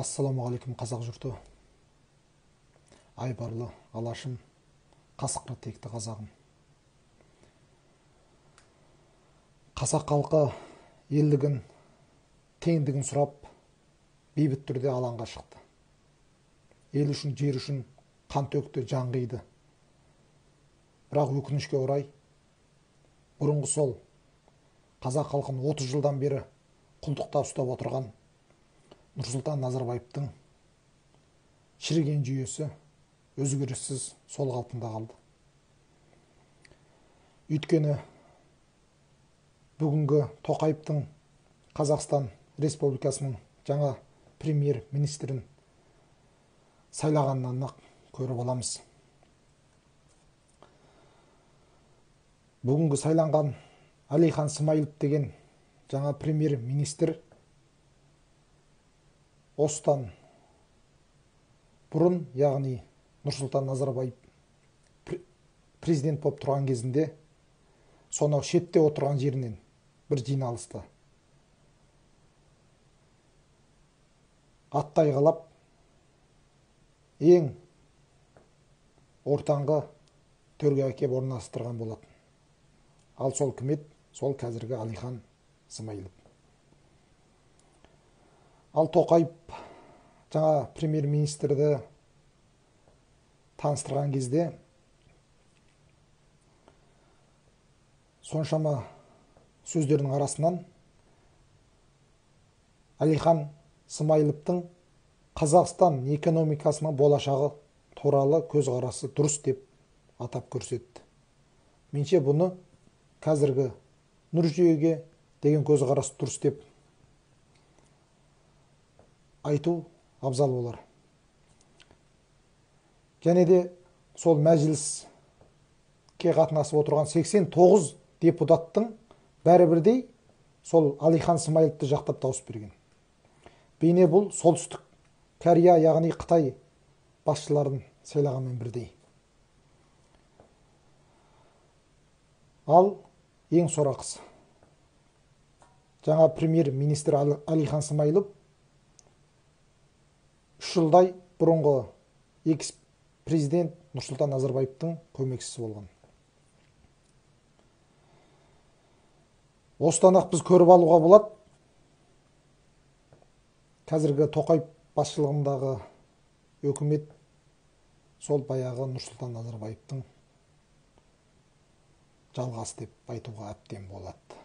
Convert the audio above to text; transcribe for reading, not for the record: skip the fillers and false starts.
Ассалаумағалейкум, қазақ жұрты. Айбарлы алашым, қасқыр текті қазағым. Қазақ халқы елдігін, теңдігін сұрап, бейбіт түрде алаңға шықты. Ел үшін, жер үшін қан төкті, жан қиды. Бірақ өкінішке орай, бұрынғы сол қазақ халқын 30 жылдан бері құлдықта ұстап отырған Нұрсұлтан Назарбаевтың шіріген жүйесі өзгеріссіз сол қалпында қалды. Өйткені бүгінгі Тоқаевтың Қазақстан Республикасының жаңа премьер-министрін сайлағанынан көріп аламыз. Бүгінгі сайланған Әлихан Смайылов деген жаңа премьер-министр осыдан бұрын, яғни Нұрсұлтан Назарбаев президент болып тұрған кезінде сонау шетте отырған жерінен бір жиналыста аттай қалап ең ортаңғы төрге әкеп орналастырған болатын. Ал сол кім еді? Сол қазіргі Әлихан Смайылов. Ал Тоқаев жаңа премьер-министрді таныстырған кезде соншама сөздерінің арасынан Әлихан Смайыловтың Қазақстан экономикасының болашағы туралы көзқарасы дұрыс деп атап көрсетті. Менше бұны қазіргі нұр жүйеге деген көзқарасы дұрыс деп айту абзал болар. Және де сол мәжіліске қатынасып отырған 89 депутаттың бәрі бірдей сол Әлихан Смайыловты жақтап дауыс берген. Бейне бұл Солтүстік Корея, яғни Қытай басшыларын сайлағанмен бірдей. Ал ең сорақысы, жаңа премьер-министр Әлихан Смайылов 3 жылдай бұрынғы экс-президент Нұрсұлтан Назарбаевтың көмекшісі болған. Осыдан-ақ біз көріп алуға болады. Қазіргі Тоқаев басшылығындағы өкімет сол баяғы Нұрсұлтан Назарбаевтың жалғасы деп айтуға әбден болады.